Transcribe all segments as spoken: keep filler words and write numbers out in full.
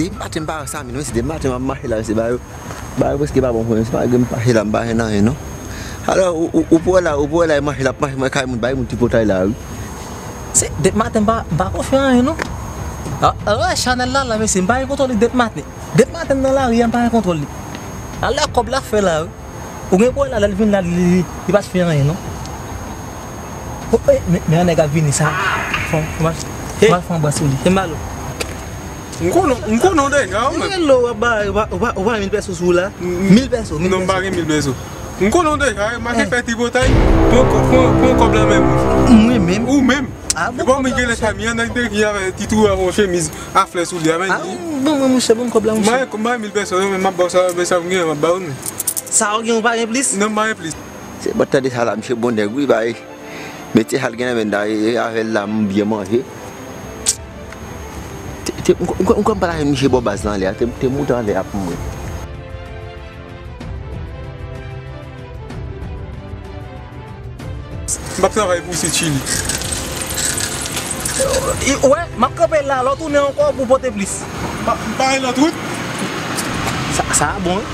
Depi maten m pa wè Samy non, mesye, depi maten m ap mache la, mesye, bagay yo, bagay yo prèske pa bon pou mwen, mesye, malgre m mache la, m pa jwenn anyen non. Alò, ou, ou, ou pou wè la, ou pou wè la, e mache la, ap mache, mwen kay moun, bay moun tripotay la, wi. Se, depi maten m pa, m pa konfye anyen non. A, a, Chanèl la, la, mesye, m pa gen kontwòl li depi maten. Depi maten m nan lari a, m pa gen kontwòl li. Alè kòb la fè la, wi. Ou gen pou wè la, lè l vin la, li, li, li pa t fè anyen non. O, e, men, men yon nèg ap vini sa. Fò, fò m al, fò m al fè yon bwè sou li. E Malo. M konnen, m konnen w deja, ou menm. Hello, w ap ba, w ap, w ap, w ap mil pèso sou la. Mil pèso, mil pèso. Non, m pa gen mil pèso. M konnen w deja, mache fè tripotay. Pran kò-, pran, pran kòb la menm. Mwen menm? Ou menm? Ah bon, kòb la, monchè. Epi mwen gen lè sa, m yon nèg de ki avè ti tou avè yon chemiz a flè sou li a, men. Ah, bon, mwen, monchè, bon, kòb la, monchè. Mwen, mwen, mil pèso, men m ap ba w sa, men sa m gen, m ap ba w, men. Sa w gen, ou pa gen plis? Non, m pa gen plis. Se bon, tande sa la, misye bon nèg, wi, bay. Metye sa l gen nan men l la, e, e avè l la, m byen manje. Te, te, m, m, m, m pral avè misye bò baz lan anlè a, te, te moute anlè a pou mwen. M p ap travay pou isit, Chili. I, wè, m ap kanpe la, lè w tounen ankò pou pote plis. Pa, pa gen lòt wout? Sa, sa bon, wi.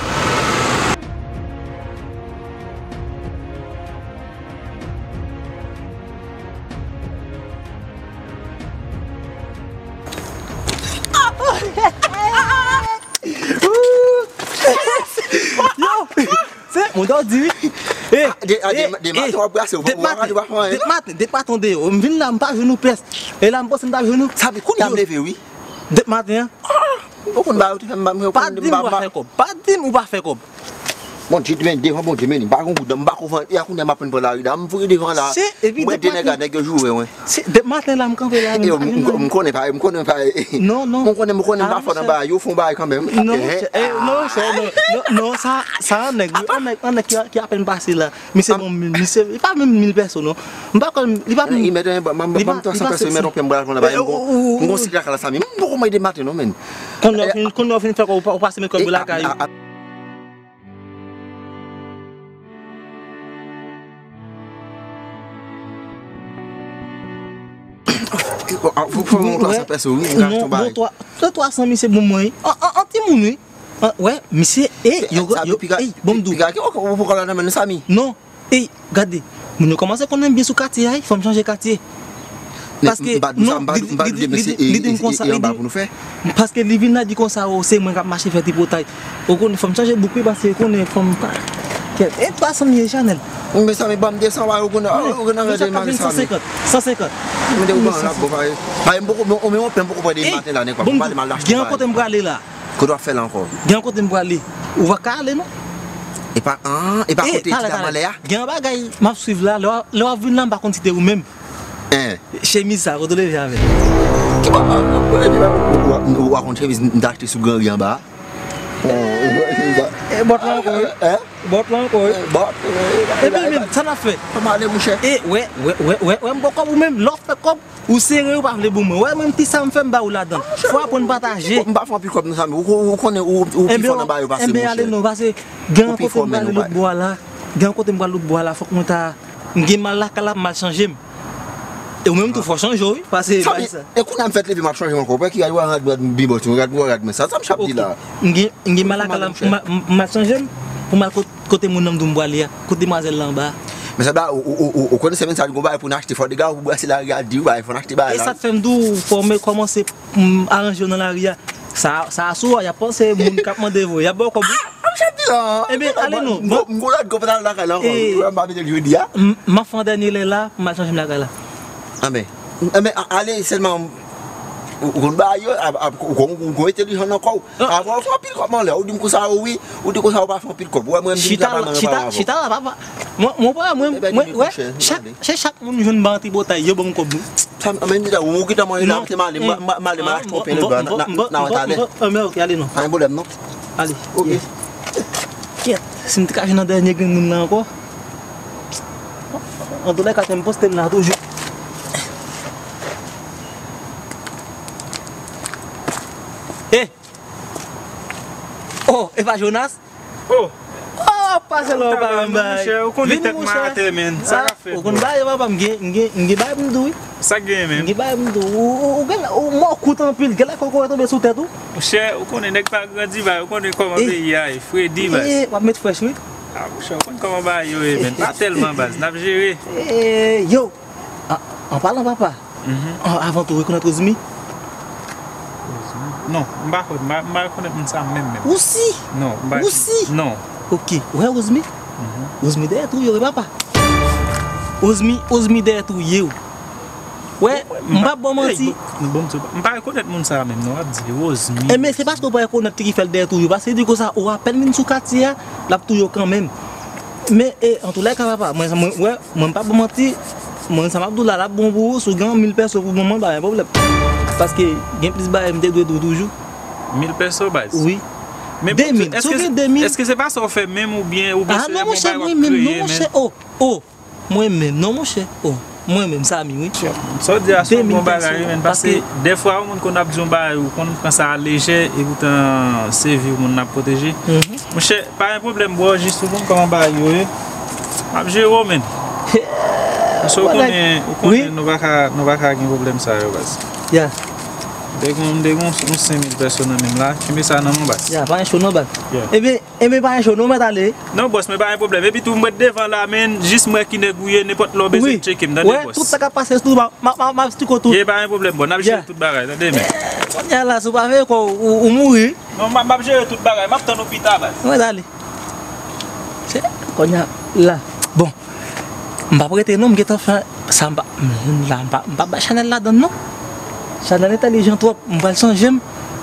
Yo! Se, mwen ta di wi. Eh, ah, de, ah, de, eh, de maten w ap brase, w pa, w pa, w pa fè anyen, non? Depi maten, depi maten deyò. M vin la, m pa jwenn ou pyès. E la, m panse m ta jwenn ou. Sa vle kounye a m leve, wi. Depi maten an. Ah, ou konn ba yo te fè m, m, m, pa di m ou pa fè kòb. Pa di m ou pa fè kòb. Bondye, men devan Bondye, men m pa gon goud, m pa ko vann, e a kounye a m ap pran lari la, m voye devan la. Se, epi mwen de nèg la, nèg yo joure mwen. Se, depi maten la, m kanpe la, m pa jwenn anyen. M konnen pa, m konnen pa. Non, non. M konnen, m konnen m pa fò nan bagay, yo fè yon bagay kanmenm. Non, monchè, eh, non, monchè, non, non, non, sa, sa yon nèg, wi, yon nèg, yon nèg ki, ki apèn pase la. Misye bon, misye, li pa menm mil pèso, non. M pa kwè, li pa menm. Ban m twa san pèso, mèt yon pèm bral konn la, m gon sik lakay la, Samy. M poko manje maten, non, men. Kounye a w fin, kounye a w fin fè kòb, ou pase met kòb lakay ou. Fò mwen twa san pèso, wi, m ka achte yon bagay. Non, twa san misye bon mwen, wi. An, an, an timoun, wi. An, wè, misye, e, yo, yo, ey, bon m di w. Piga, piga, ou poko la nan men nou, Samy. Non, ey, gade, moun yo kòmanse konnen m byen sou katye a, wi, fò m chanje katye. Paske, non, li di m konsa, li di m, paske li vin la di konsa, o, se mwen k ap mache fè tripotay. Ou konnen, fò m chanje bouk, wi, paske ou konnen, fò m pa, kèt, e twa san m ye, Chanèl. Mezanmi, ban m de san, ou konnen, ou konnen, san senkant, san senkant. Mwen te ou ban la, bon, pa, pa, m poko, men, men, men, m poko pran de maten la, nèg, pa, m pale mal achte. Gen yon kote m prale la. Kote w ap fè la ankò? Gen yon kote m prale. Ou pa ka ale, non. E pa, an, e pa kote ti dam anlè a? Gen yon bagay m ap swiv la, lè w, lè w ap vin la, m pa konn si te ou menm. Chemiz sa, kote w leve avè l? Ki bò, ou, ou, ou, ou, ou pa konn chemiz m te achte sou Gran Ri anba a? E bòt la ankò, wi. Bòt la ankò, wi. Epi menm, sa n ap fè? Fò m ale, monchè. E, wè, wè, wè, wè, wè, m poko ou menm, lè w fè kòb, ou sere, ou pa vle ban mwen. Wè, mwen, ti sa m fè, m ba ou ladan. Fò w aprann pataje. M pa fè anpil kòb, non, Samy. Ou, ou konnen, ou, ou pi fò nan bagay yo pase, monchè. Enben, ale non, pase gen yon kote m prale lòt bò a la. Gen yon kote m prale lòt bò a la, fòk mwen ta M gen mal lakay la, m al chanje m. E ou menm tou fò chanje w, wi, pase bay sa. E kounye a m fèk leve m ap chanje m ankò. Ou wè ki rad, ou wè rad m byen bò, ou wè rad, ou wè rad mwen sal. Sa m ap di la. M gen, m gen mal lakay la, m, m, m al chanje m pou m al kot-, kote moun nan m di w m prale a, kot demwazèl la anba a. Men sa ba, ou, ou, ou, ou, ou konnen semèn sa a, gon bagay pou n achte, fò deja ou brase lari a di w bagay, fò n achte bagay la. E sa k fè m di w, fò m kòmanse m aranje yo nan lari a. Sa, sa a sou a, y ap panse moun k ap mande voye, y ap ba w kòb wi. Ebyen, ale non. M gon lòt gwo pral lakay la ankò. M pa mete l jodi a. M ap fè yon dènye lè la, m al chanje m lakay la. Anben, anben, ale sèlman, ou konn bagay yo, ou konn entèlijan nan kò w. Apre w fè anpil kòb anlè, ou di m konsa, wi, ou di konsa, ou pa fè anpil kòb. Ou wè mwen, m di m travay nan travay ankò. Chita, chita la, papa. Mwen, mwen, mwen, mwen, wè, chak, se chak moun jwenn ban tripotay, yo ban m kòb wi. Sa m, men, ou gentan manje la, se m ale, m, m, m ale, m al achte yon pen lòt bò, n a, n a wè talè. Anben, ok, ale non. Pa gen pwoblèm, non. Ale. Ok. Kèt, si m te ka jwenn yon dènye grenn moun nan ankò. Antoulèka, se m poste m la toujou. Eh! Oh, e pa Jonas? Oh! Oh, pase la, ou pa menm bay. Vini, monchè. Ou konn bay, papa, m gen, m gen, m gen bay pou m di w wi. Sa k genyen menm? Gen bagay m di w, ou, ou, ou gen la, ou mò kout anpil, gen la kòkòrèt tonbe sou tèt ou. Monchè, ou konnen nèg pa grandi, bay, ou konnen kòman peyi a ye, fredi, bay. E, w ap met frèch, wi. A, monchè, ou konn kòman bagay yo ye, men. Pa tèlman, baz, n ap jere. E, yo, an, an palan papa, an, avan tou, ou rekonèt Rosemie? Rosemie? Non, m pa kwè, m pa, m pa rekonèt moun sa menm, menm. Ou si? Non, m pa. Ou si? Non. Ok, ou wè Rosemie? Rosemie dèyè touye w, wi, papa. Rosemie, Rosemie dèyè touye w. Wè, m p ap ba w manti. Ey, bon, bon, m pa rekonèt moun sa a menm, non, w ap di Rosemie. Enben, se paske w pa rekonèt li ki fè l dèyè touye w, paske li di konsa, ou apèn vin sou katye a, l ap touye w kanmenm. Men, e, antoulèka, papa, mwen, mwen, wè, mwen m p ap ba w manti, mwen, sa m ap di w la, l ap bon pou ou, si w gen yon mil pèso pou ban mwen, pa gen pwoblèm. Paske gen plis bagay m te dwe di w toujou. Mil pèso, baz? Wi. Men de mil, si w gen de mil. Èske se pa sa w fè menm oubyen, oubyen se yon bagay w ap kreye menm? Ah, non, monchè, mwen menm, non, monchè, oh, oh. Mwen menm, non, monchè. Oh, mwen menm, Samy, wi. Sa w di a se yon bon bagay, wi, men, paske dèfwa, yon moun konn ap di yon bagay, ou konn pran sa a lejè, e poutan se vi w moun n ap pwoteje. Monchè, pa gen pwoblèm, bro, jis ou konn kòman bagay yo ye. M ap jere w, men. Paske ou konnen, ou konnen, nou pa ka, nou pa ka gen pwoblèm sa yo, baz. Ya. M te gen, m te gen yon senk mil pèso nan men m la, kenbe sa nan men w, baz. Ya, pa gen cho non, baz. Ya. Ebyen, Ebyen, pa gen cho, nou mèt ale. Non, bòs, men pa gen pwoblèm. Epi tou, m ret devan la, men, jis m wè ki nèg ou ye, nenpòt lè w bezwen tcheke m, tande, bòs. Tout sa k ap pase sou, m ap, m ap, m ap, m ap stiko tou. Ye, pa gen pwoblèm, bòs, n ap jere tout bagay, tande, men. Kounye a la, si w pa veye kò w, ou, ou mouri. Non, m ap, m ap jere tout bagay, m ap tann ou pita, baz. Mèt ale. Se, kounye a la. Bon, m p ap rete, non, m gentan fè sa, m pa, m, la, m pa, m p ap bay Chanèl ladann, non. Chanèl entèlijan twòp, m pral chanje m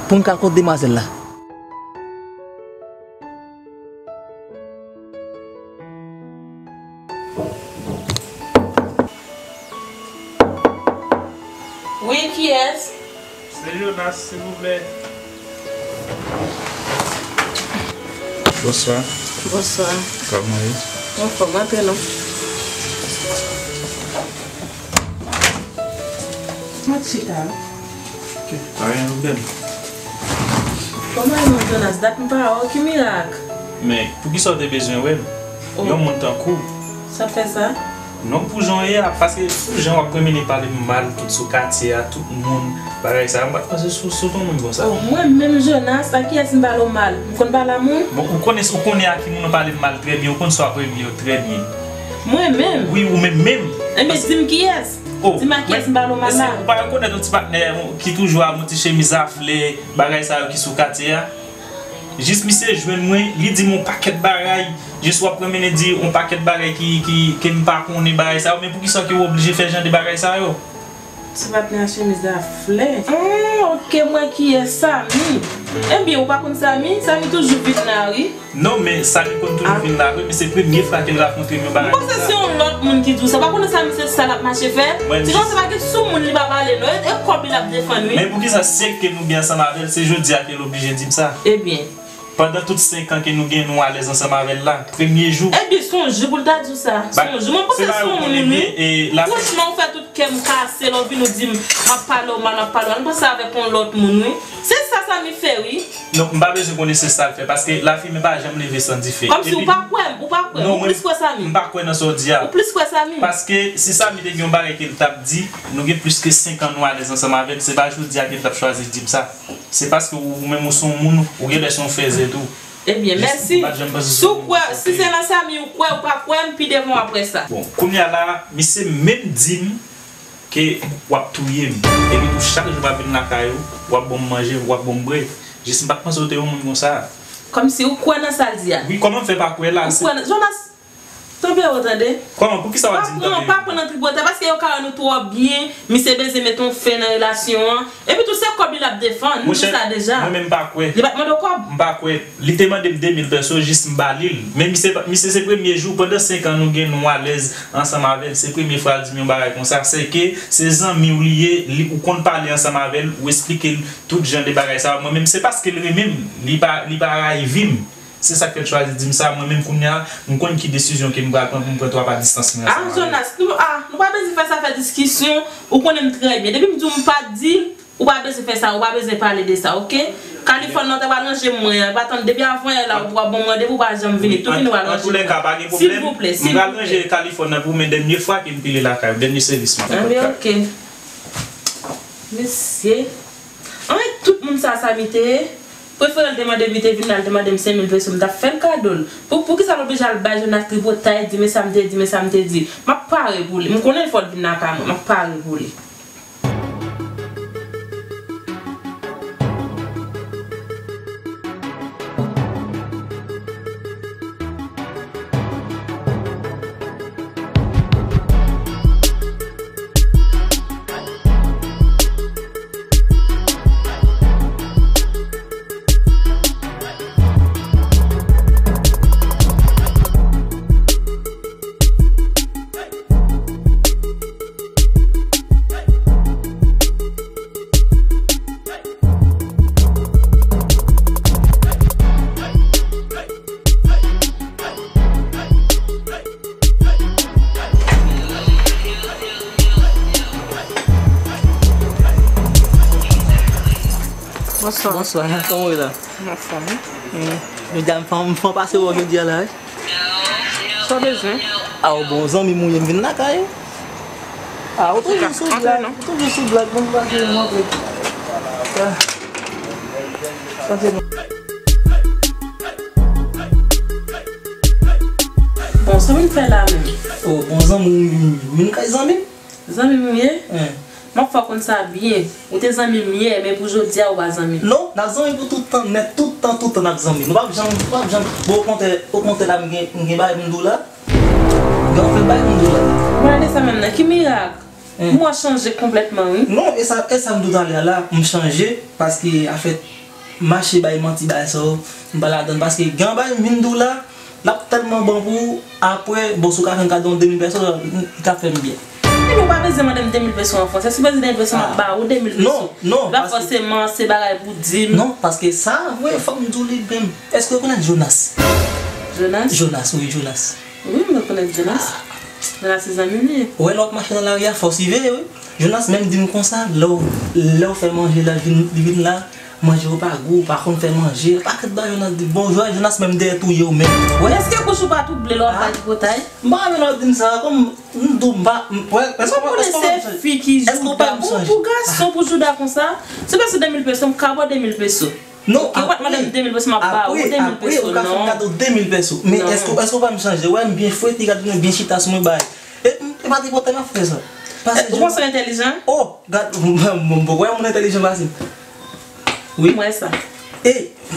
pou m ka kot demwazèl la. Wi, kiyès? Se Jonas, silvouplè. Bonswa. Bonswa. Kòman w ye? Anfòm, antre non. Mwen chita. Ok, pa gen pwoblèm. Kòman nou, Jonas? Dat m pa wè w, ki mirak? Men, poukisa w te bezwen wè m? Oh. Yon moun tankou w. Sa fè sa? Non, pou jan w ye a, paske pou jan w ap renmen pale m mal tout sou katye a, tout moun, bagay sa, m pa t panse sou, sou yon moun konsa. Oh, mwen menm, Jonas, a kiyès m pale w mal? M konn pale a moun? Bon, ou konnen, ou konnen a ki moun w pale m mal trè byen, ou konn sa w ap regle yo trè byen. Mwen menm? Wi, ou menm menm. Enben, di m kiyès? Oh, di m a kiyès m pale w mal la. Èske ou pa rekonèt yon ti patnè ki toujou ak yon ti chemiz a flè, bagay sa yo ki sou katye a? Jis misye jwenn mwen, li di m yon pakèt bagay, jis w ap pran mennen di yon pakèt bagay ki, ki, ke m pa konnen bagay sa yo, men poukisa ke w oblije fè jan de bagay sa yo? Ti patnè a chemiz a flè. Hmm, ok, m wè kiyès, Samy. Ebyen, ou pa konn Samy? Samy toujou vin la, wi. Non, men Samy konn toujou vin la vre, men se premye fwa ke l rakontre m yon bagay konsa. M panse se yon lòt moun ki di w sa. Pa konnen Samy se sa l ap mache fè? Ti jan sa pa gen sou moun li pa pale non. E, e kòb li l ap defann, wi. Men poukisa si ke nou byen ansanm avè l, se jodi a ke l oblije di m sa? Ebyen. Pandan tout senk an ke nou gen, nou alèz ansanm avè l la, premye jou. Ebyen, se yon jou pou l ta di w sa. Se yon jou. Mwen panse se yon moun, wi. Franchman, ou fè tout kè m kase lè w vin ou di m, m ap pale w mal, m ap pale w mal. M panse avèk yon lòt moun, wi. Se sa Samy fè, wi. Non, m pa bezwen konnen se sa l fè, paske lafimen pa janm leve san dife. Kòmsi ou pa kwè m, ou pa kwè m, ou plis kwè Samy. M pa kwè nan sa w di a. Ou plis kwè Samy. Paske si Samy te gen yon bagay ke l t ap di, nou gen plis ke senk an nou alèz ansanm avè l, se pa jodi a ke l t ap chwazi di m sa. Se paske ou, ou menm ou se yon moun, ou genlè se yon fèzè tou. Ebyen, mèsi. Si w kwè, si se nan Samy ou kwè, ou pa kwè m, pi devan w ap wè sa. Bon, kounye a la, misye menm di m ke w ap touye m. Epi tou, chak jou m ap vin lakay ou, w ap ban m manje, w ap ban m bwè. Jis m pa t panse w te yon moun konsa. Kòmsi ou kwè nan sa l di a? Wi, kòman m fè pa kwè la? Ou kwè nan, Jonas, tanpri w tande. Kòman? Poukisa w ap di m tanpri? Pa pran, pa pran nan tripotay, paske yo ka wè nou twò byen, misye bezwen mete yon fen nan relasyon an. Epi tou, se kòb li l ap defann, nou di sa deja. Monchè, mwen menm m pa kwè. Li pa t mande w kòb? M pa kwè. Li te mande m de mil pèso, jis m ba li l. Men misye, misye se premye jou, pandan senk an nou gen, nou alèz ansanm avè l, se premye fwa l di m yon bagay konsa. Se ke se zanmi w li ye, li, ou konn pale ansanm avè l, ou esplike l tout jan de bagay sa yo. Mwen menm, se paske l renmen m, li pa, li pa rayi vi m. Se sa k fè l chwazi di m sa. Mwen menm kounye a, m konn ki desizyon ke m pral pran pou m pran twòp a distans mwen ansanm avè l. Ah, Jonas, nou, ah, nou pa bezwen fè sa fè diskisyon. Ou konnen m trè byen. Depi m di w m pa t di l, ou pa bezwen fè sa, ou pa bezwen pale de sa, ok? Kalifòn nan, ou ta pral ranje mwen an, pa tann depi avan yè la, ou pral ban m randevou, ou pa janm vini. Tou vini, ou pral ranje mwen an. Antoulèka, pa gen pwoblèm. Silvouplè, silvouplè. M pral ranje kalifòn nan pou ou, men dènye fwa ke m pile lakay ou, dènye sèvis m ap bay. Anben, ok. Mesye, anyen tout moun sa sa m te ye, prefere l te mande m, li te vin la, li te mande m senk mil peso, m t ap fè l kado l. Pou, poukisa l oblije al bay Jonas tripotay, di men sa m te di, men sa m te di. M ap pare pou li. M konnen fò l vin lakay mwen, m ap pare pou li. Bonswa. Bonswa, kòman w ye la? Anfòm, wi. Medam, fè m, fè m pase wè w jodi a la, wi. Sa w bezwen? A, w bon zanmi m ou ye, m vin lakay ou. A, ou toujou sou blag, ou toujou sou blag, bon, pase m antre. Antre non. Bon, sa w vin fè la menm? O, bon zanmi m, m vin kay zanmi m. Zanmi m ou ye? M ap fè w konn sa byen. Ou te zanmi m yè, men pou jodi a, ou pa zanmi m. Non, n ap zanmi pou tout tan nèt, tout tan, tout tan n ap zanmi. Nou p ap janm, nou p ap janm. Bon, okontrè, okontrè la, m gen, m gen bagay pou m di w la. Gen anpil bagay pou m di w la. Gade sa menm nan, ki mirak? M wè w chanje konplètman, wi. Non, e sa, e sa m di w talè a la, m chanje, paske afè mache bay manti bay sa yo, m pa ladann, paske gen bagay m vin di w la, l ap tèlman bon pou ou, apre, bon, si w ka fè m kado de mil peso, li t ap fè m byen. Men ou pa bezwen mande m de mil peso an fransè. Si w bezwen de mil peso, m ap ba ou de mil peso. Non, non, paske fòseman se bagay pou di m. Non, paske sa vre, fòk m di w li menm. Èske w rekonèt Jonas? Jonas? Jonas, wi, Jonas. Wi, m rekonèt Jonas. Jonas se zanmi m li ye. Ou wè lè w ap mache nan lari a, fò w siveye, wi. Jonas menm di m konsa, lè w, lè w fè manje la, vin, li vin la, manje yo pa gou, ou pa konn fè manje. Pakèt bagay Jonas di, bon, Jonas menm dèyè touye w menm. Wè. Èske bouch ou pa twouble lè w ap bay tripotay? M pa renmen lè w di m sa, kòm m di w m pa, m, wè, èske w pa, èske w pa m chanje? Èske w pa m chanje? Pou gason, pou jouda konsa, se pa sou de mil peso, m ka ba w de mil peso. Non, oke, ou pa t mande m de mil peso, m ap ba ou de mil peso, non. Apre, apre, ou ka fè m kado de mil peso. Men èske, èske w pa m chanje? Wè, m byen fwete, gade mwen byen chita sou mwen bay. E, m, e pa tripotay m ap fè sa. Pase. Ou panse w entèlijan? O, gad, m, m, m, wè, moun entèlijan pase m. Wi. M wè sa. E,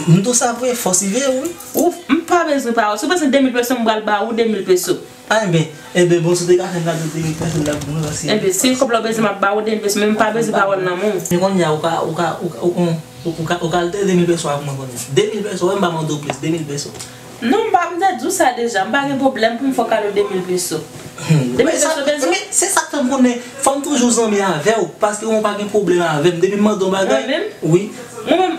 m di w sa vre, fò w siveye, wi. Ou, m pa bezwen pawòl. Si w bezwen de mil peso, m pral ba ou de mil peso. A, enben, enben, bon, si w te ka fè m kado de mil peso, l ap bon, paske. Enben, si kòb la w bezwen, m ap ba ou de mil peso, men m pa bezwen pawòl nan men w. Men kounye a, ou ka, ou ka, ou ka, ou, ou, ou, ou ka, ou ka al de mil peso ak mwen kounye a. De mil peso, wè, m pa mande w plis, de mil peso. Non, m pa, m te di w sa deja, m pa gen pwoblèm pou m fè w kado de mil peso. De mil peso bezwen? Men se sa k fè m konnen, fò m toujou zanmi avè w, paske ou pa gen pwoblèm avè m. Depi m mande w bagay, wi. Mwen menm,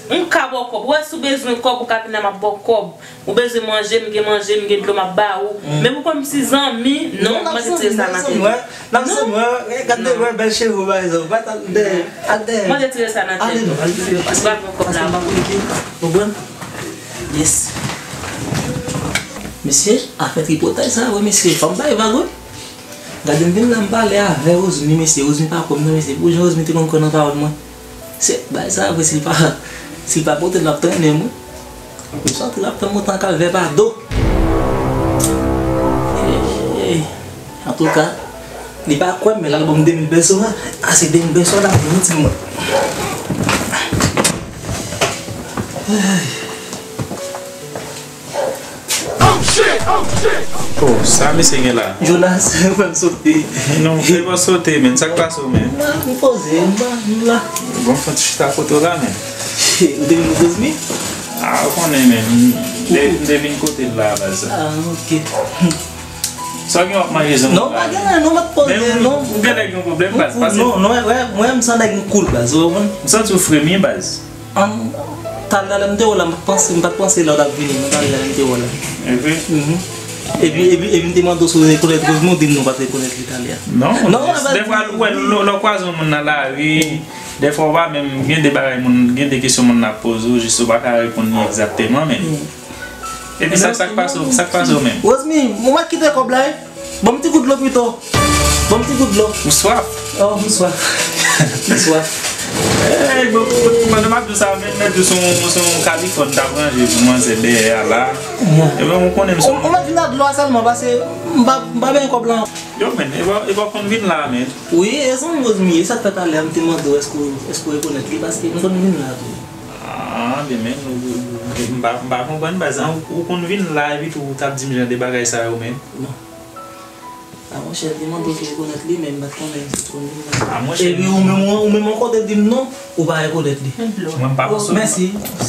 m ka ba w kòb. Ou wè, si w bezwen kòb, ou ka vin la, m ap ba w kòb. Ou bezwen manje, m gen manje, m gen dlo, m ap ba ou. Men pou kòmsi zanmi, non, mwen te tire sa nan tèt. N ap zanmi, wè. N ap zanmi, wè. Gade, wè, bèl cheve w, pa egzanp. Ou pa t al dèyè, al dèyè. Mwen te tire sa nan tèt. Ale non, ale, pase, pase, pase, m pa konn ki, konprann? Yes. Mesye, afè tripotay sa, wè, mesye, fò m bay vag, wi. Gade, m vin la, m pale avè Rosemary, mesye. Rosemary pa kwè m, non, mesye. Pou jan Rosemary te konn kwè nan pawòl mwen. Se bagay sa vre, si l pa, si l pa pote l, l ap trennen mwen. M santi l ap fè m monte an kalvè pa do. Ey, ey. Antouka, li pa kwè m, men l al ban m de mil peso a. A, se de mil peso a l ap ban m, ti mwen. Ey. Oh, sa misye gen la? Jonas, ou fè m sote. Non, se pa sote, men. Sa k pase w, men? M la, m poze, m pa, m la. Bon, fè ti chita kote w la, men. Ou te vin pou Rosemary? A, ou konnen, men. M te, m te vin kote l la, baz. A, oke. Sa w gen w ap manje, zanmi? Non, pa gen anyen, non, m ap poze, non. Ou gen lè gen yon pwoblèm, baz, pase. Non, non, wè, wè, m santi nèg m cool, baz, ou konprann? M santi w fremi, baz. An, talè a lè m te wè w la, m pa t panse, m pa t panse lè w t ap vini, non, talè a lè m te wè w la. E vre? Mhm. Epi, epi, epi m te mande w si w rekonèt Rosemary, ou di m non, w pa t rekonèt li talè a. Non, non, dèfwa, ou wè, lè, lè w kwaze yon moun nan lari, dèfwa w pa menm, gen de bagay moun, gen de kesyon moun nan ap poze w, jis ou pa ka reponn li egzakteman, men. Epi sa, sa k pase w, sa k pase w menm? Rosemary, mwen mèt kite kòb la, wi. Ban m ti gout dlo pito. Ban m ti gout dlo. Ou swaf? Oh, m swaf. Bonswa. Ey, bon, bon, bon, bon, m ap di w sa, men, men, se yon, se yon kalifòn t ap ranje pou manzè dèyè a la. Ebyen, ou konnen m se yon... Ou mèt vin ak dlo a sèlman, paske m pa, m pa benyen kòb la. Yo, men, e pa, e pa w konn vin la, men. Wi, e zanmi Rosemary, e sa k fè talè a m te mande w èske w, èske w rekonèt li, paske m konn vin la tou. Ah, byen, men, ou, ou, m pa, m pa konprann, baz, ou, ou konn vin la, epi tou, ou t ap di m jan de bagay sa yo, men. Non. Ah, monchè, m te mande w si w rekonèt li, men m pa t konnen si w konn vin la. Ah, monchè. Epi ou menm, ou menm ankò te di m non, ou pa rekonèt li. Mwen, m pa konn. Mèsi,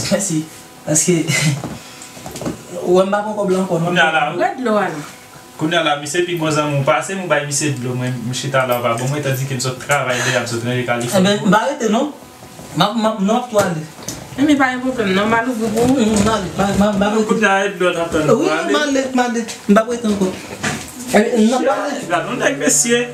mèsi. Paske, ou wè m pa pran kòb la ankò, non. Kounye a la, wi. Gad dlo a la. Kounye a la, misye pi bon zanmi w pase m, ou bay misye dlo, mwen, m chita la, ou pa ban mwen, tandike m sot travay deja, m sot ranje kalifòn. Enben, m pa rete, non. M ap, m ap, non, m ap tou ale. Enben, pa gen pwoblèm, non, m al ouvri pou ou. M, m ale, m, m, m ap rete. Kounye a, e dlo n ap tann pou ale. Wi, m ale, m ale. M p ap rete ankò. Enben, n ap ale. Gad yon nèg, mesye.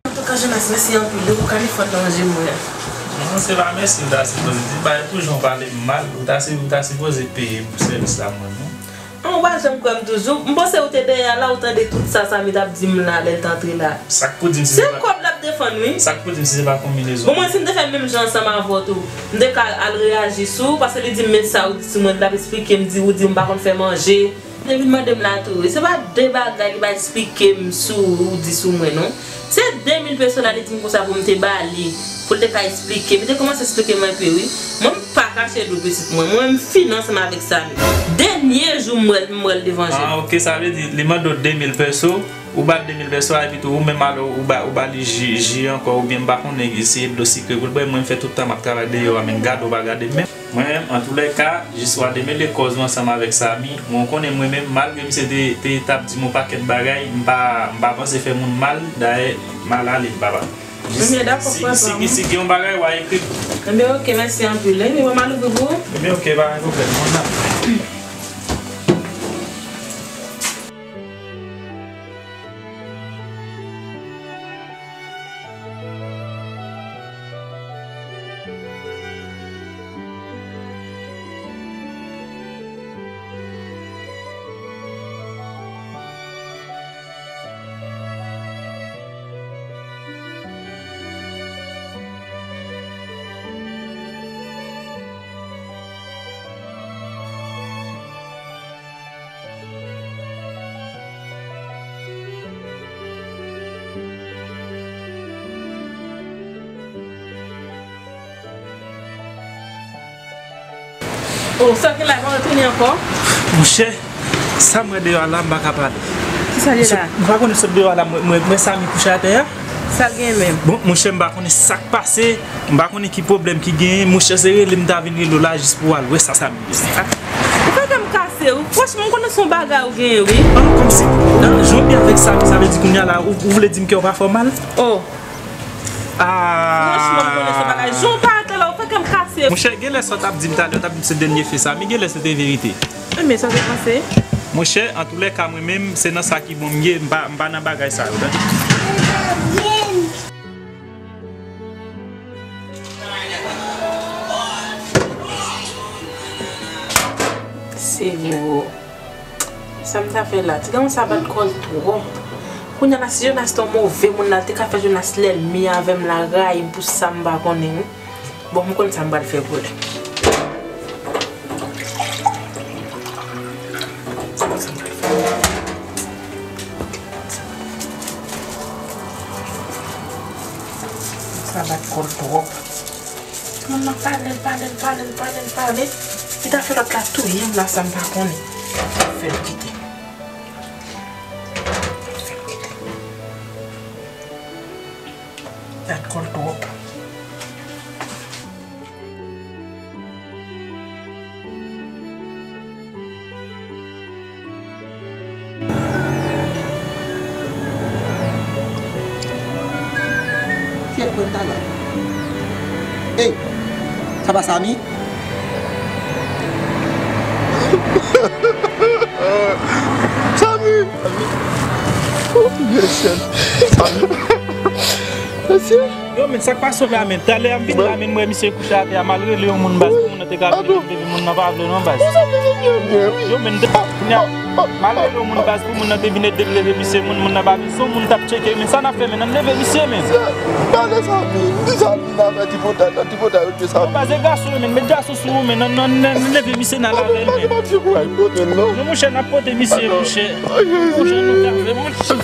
Antouka, Jonas, mèsi anpil wi pou kalifòn nan ranje mwen an. Non, se pa mèsi ou ta sipoze di, bay, toujou w pale m mal, ou ta si, ou ta sipoze peye m pou sèvis la mwen, non. An, ou pa janm kwè m toujou. M panse ou te dèyè a la, ou tande tout sa Samy t ap di m la, lè l t antre la. Sa k pou di m si se pa... Se kòb l ap defann, wi. Sa k pou di m si se pa konbinezon? Bon, mwen, si m te fè menm jan ansanm avè w tou, m te ka al reyaji sou ou, paske li di m, men sa ou di sou mwen, l ap esplike m, di ou di m pa konn fè manje. Li vin mande m la tou, wi. Se pa de bagay li pa esplike m sou ou di sou mwen, non. Se de mil peso la, li di m konsa pou m te ba li, pou l te ka esplike m. Li te kòmanse esplike m enpe, wi. Mwen, m pa kache dlo pitit mwen. Mwen, m fini ansanm avèk Samy. Dènye jou m wè l, m wè l devan je m. Ah, ok, sa vle di, li mande w de mil peso, ou ba l de mil peso a, epi tou, ou menm alò, ou ba, ou ba li ji, ji ankò, oubyen m pa konnen si e dlo sikre pou l bwè. Mwen, m fè tout tan m ap travay deyò a, men gade w pa gade m menm. Mwen menm, antoulèka, jis w a demele kòz ou ansanm avèk Samy. Mwen, ou konnen mwen menm, malgre misye te, te, t ap di m yon pakèt bagay, m pa, m pa panse fè moun mal, dayè, m al ale, papa. Jis, enben, dakò, si, frè si, pa m. Si gen yon bagay, w a ekri m. Enben, ok, mèsi anpil. Enben, mwen, m al ouvri pou ou. Enben, ok, pa gen pwoblèm, mwen la. Oh, sa gen la, pa retounen ankò? Monchè, sa m wè deyò a la, m pa ka pale. Kisa l ye la? M pa konnen sot deyò a la, mwen, mwen, mwen Samy kouche atè a. Sa l gen menm? Bon, monchè, m pa konnen sa k pase, m pa konnen ki pwoblèm ki genyen, monchè, se rele m ta vin rele w la jis pou w al wè sa Samy ye. Ah. Ou fè kè m kase, wi. Franchman, m konnen se yon bagay ou genyen, wi. Ah, kòmsi, nan, jan w byen avèk Samy, sa vle di kounye a la, ou, ou vle di m kè w pa fè w mal? Oh. Ah. Franchman, m konnen se yon bagay. Jan w parèt la, ou fè kè m kase. Monchè, genlè sa w t ap di m talè, w t ap di m se dènye fè Samy, genlè se te verite. Enben, sa w te panse? Monchè, antoulèka, mwen menm, se nan sa ki bon m ye, m pa, m pa nan bagay sa yo, tande. Se gwo. Sa m ta fè la? Ti gason sa bat kò l twòp. Kounye a la, si Jonas te yon move moun la, l te ka fè Jonas lènmi avè m la, rayi m pou sa m pa konnen, wi. Bon, m konn sa m pral fè pou li. Sa bat kò l twòp. Moun nan pale, l pale, l pale, l pale, l pale. Li ta fè lòt la touye m la, sa m pa konnen. Fè l kite. Fè l kite. Dat kò l twòp. Talè. Ey, sa pa Samy? Samy! Oh, Samy! Mesye! Yo, men sa k pase la, men talè a m vin la, men m wè misye kouche atè a, m al rele yon moun baz pou moun nan te ka vin ede m leve, moun nan pa vle non baz. Yo, men m te, kounye a, m al rele yon moun baz pou moun nan te vin ede m leve misye, moun, moun nan pa vin, se yon moun t ap tcheke, men sa n ap fè, men ann leve misye, men. Pale Samy, di Samy nan fè ti pota, nan ti pota yo te Samy. Baz e gason, men met gason sou ou, men ann, ann, ann leve misye nan lavel, men. Non, monchè, n ap pote misye, monchè. Monchè, nou ka fè, monchè.